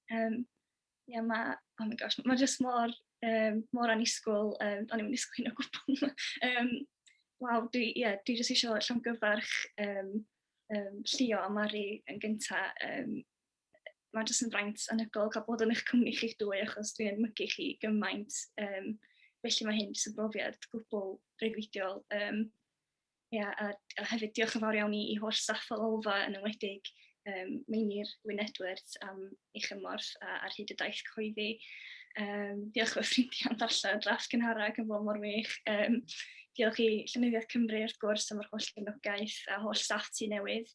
Ie, ma', oh my gosh, ma' jyst mor, mor annisgwyl, o'n i'm yn disgwyl hyn o gwbl. Waw, dwi, ie, dwi jyst eisiau llongyfarch Llio a Mari yn gynta. Mae jyst yn fraint anhygoel cael bod yn eich cwmni chi'ch dwy, achos dwi'n edmygu chi gymaint. Felly mae hyn jyst yn brofiad gwbl breuddwydiol. Ia, a hefyd diolch yn fawr iawn i holl staff y Lolfa, yn enwedig Meinir Wyn Edwards am ei chymorth ar hyd y daith cyhoeddi. Diolch fy ffrindiau am ddarllen y drafft cynharach yn bod mor wych. Diolch i Llenyddiaeth Cymru wrth gwrs am yr holl gefnogaeth a holl staff Tŷ Newydd.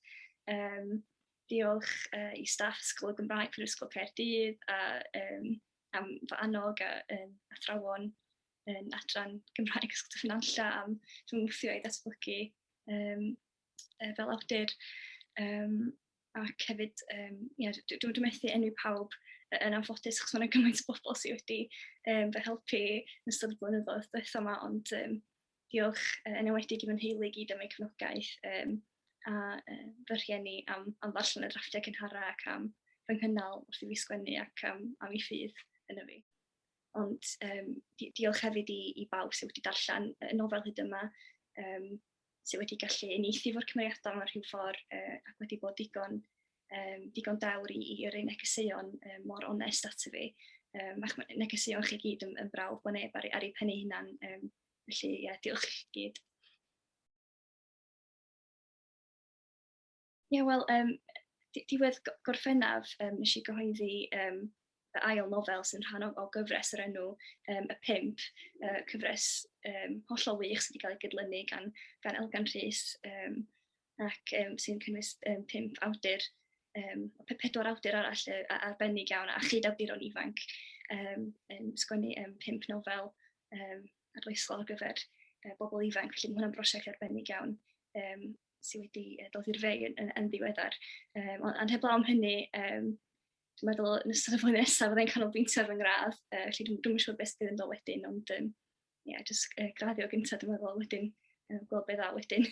Diolch i staff Ysgol y Gymraeg Prifysgol Caerdydd a am fy annog a athrawon yn adran Gymraeg Ysgol Dyffryn Nantlle am fy ngwthio i ddatblygu fel awdur. Ac hefyd, ie, dwi methu enwi pawb yn anffodus, achos mae 'na gymaint o bobl sydd wedi fy helpu yn ystod y blynyddoedd diwetha yma, ond diolch yn enwedig i fy nheulu i gyd am eu cefnogaeth a fy rhieni am ddarllen y drafftiau cynhara ac am fy nghynnal wrth i fi sgwennu ac am eu ffydd yno fi. Ond diolch hefyd i bawb sydd wedi darllen y nofel hyd yma, sydd wedi gallu uniaethu efo'r cymeriadau mewn rhyw ffordd ac wedi bod digon dewr i yrru negeseuon mor onest ato fi. Ac mae negeseuon chi gyd yn brawf bod neb ar ei pen ei hunan. Felly, ie, diolch i chi gyd. Ie, wel, diwedd Gorffennaf nes i gyhoeddi fy ail nofel sy'n rhan o gyfres o'r enw Y Pump, cyfres hollol wych sydd wedi cael ei gydlynu gan Elgan Rhys ac sy'n cynnwys 5 awdur, 4 awdur arall arbennig iawn a chyd-awduron ifanc yn sgwennu 5 nofel arloesol ar gyfer bobl ifanc. Felly mae hwnna'n brosiect arbennig iawn sydd wedi dod i'r fei yn ddiweddar. Ond heblaw am hynny, dwi'n meddwl yn ystod y flwyddyn nesaf fyddai'n canolbwyntio ar fy ngradd, felly dwi'm yn siŵr beth sydd yn dod wedyn, ond ie, jyst graddio gyntaf dwi'n meddwl, wedyn gweld be ddaw wedyn.